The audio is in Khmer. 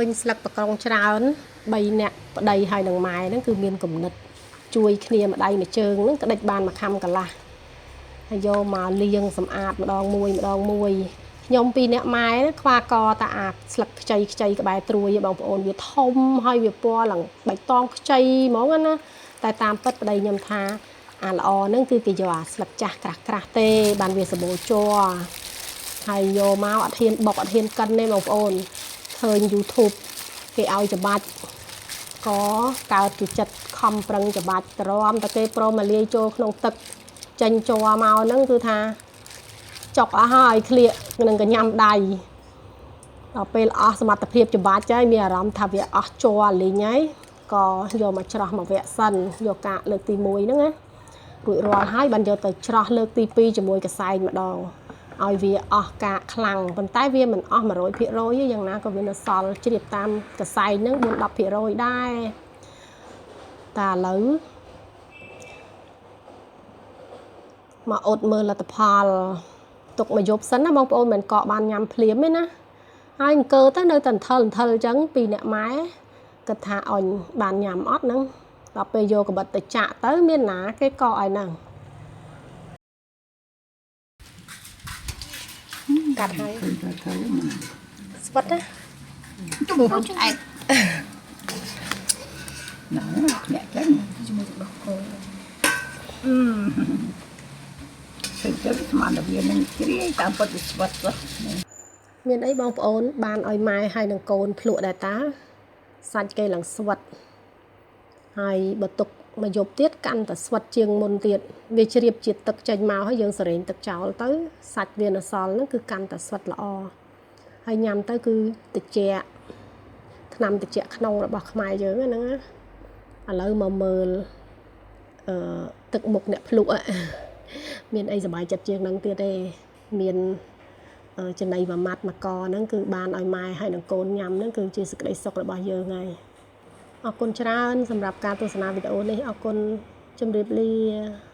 ញស្លឹកបក្រងច្រើន3នាក់ប្តីហើយនឹងម៉ែហ្នឹងគឺមានគំនិតជួយគ្នាម្ដាយមួយជើងហ្នឹងក្តិចបានមួយខាំកន្លះហើយយកមកលាងសម្អាតម្ដងមួយម្ដងមួយខ្ញុំពីរអ្នកម៉ែខ្វះកតាអាស្លឹកខ្ចីខ្ចីក្បែរត្រួយបងប្អូនវាធំហើយវាពណ៌ឡើងបៃតងខ្ចីហ្មងណាតែតាមពិតប្តីខ្ញុំថាអាល្អហ្នឹងគឺគេយកអាស្លឹកចាស់ក្រាស់ក្រាស់ទេបានវាសម្បូរជ័រហើយយកមកអត់ហ៊ានបុកអត់ហ៊ានកិនទេបងប្អូនឃើញ YouTube គេឲ្យច្បាច់ក៏កើតជាចិត្តខំប្រឹងច្បាច់ទ្រាំតែគេព្រមមកលាយចូលក្នុងទឹកចេញជ័រមកហ្នឹងគឺថាចុកអស់ហើយក្លៀកនឹងកញ្ញាំដៃដល់ពេលអស់សមត្ថភាពច្បាច់ហើយមានអារម្មណ៍ថាវាអស់ជ័រលីងហើយក៏យកមកច្រោះមកវគ្គសិនយកកាកលើកទី1ហ្នឹងណារួចរាល់ហើយបានយកទៅច្រោះលើកទី2ជាមួយកសែងម្ដងឲ្យវាអស់កាកខ្លាំងប៉ុន្តែវាមិនអស់100%ទេយ៉ាងណាក៏វានៅសល់ជ្រាបតាមកសែងហ្នឹង4 10%ដែរតែឥឡូវមកអត់មើលលទ្ធផលទុកមកយប់សិនណាបងប្អូនមិនកកបានញ៉ាំភ្លាមទេណាហើយអង្គើទៅនៅតែអន្ថិលអន្ថិលអញ្ចឹងពីអ្នកម៉ែគិតថាអញបានញ៉ាំអត់ហ្នឹងដល់ពេលយកកបិតទៅចាក់ទៅមានណាគេកកឲ្យហ្នឹងកាត់ហើយស្វិតណា ជុំឆ្អែតណាអ្នកចឹង ជាមួយទឹកដោះគោ ទៅទៅស្មានតែវានឹងជ្រាយតាមពិតវាស្វិតស្វិត មានអីបងប្អូនបានឲ្យម៉ែហើយនឹងកូនភ្លក់ដែរតាសាច់គេឡើងស្វិតហើយបើទុកមកយប់ទៀតកាន់តែស្វិតជាងមុនទៀតវាជ្រាបជាតិទឹកចេញមកហើយយើងសរេងទឹកចោលទៅសាច់វានៅសល់ហ្នឹងគឺកាន់តែស្វិតល្អហើយញ៉ាំទៅគឺត្រជាក់ថ្នាំត្រជាក់ក្នុងរបស់ខ្មែរយើងហ្នឹងណាឥឡូវមកមើលទឹកមុខអ្នកភ្លក់មានអីសប្បាយចិត្តជាងហ្នឹងទៀតទេមានចំណីមួយម៉ាត់មួយកហ្នឹងគឺបានឲ្យម៉ែហើយនឹងកូនញ៉ាំហ្នឹងគឺជាសេចក្តីសុខរបស់យើងហើយអរគុណច្រើនសម្រាប់ការទស្សនាវីដេអូនេះអរគុណជម្រាបលា។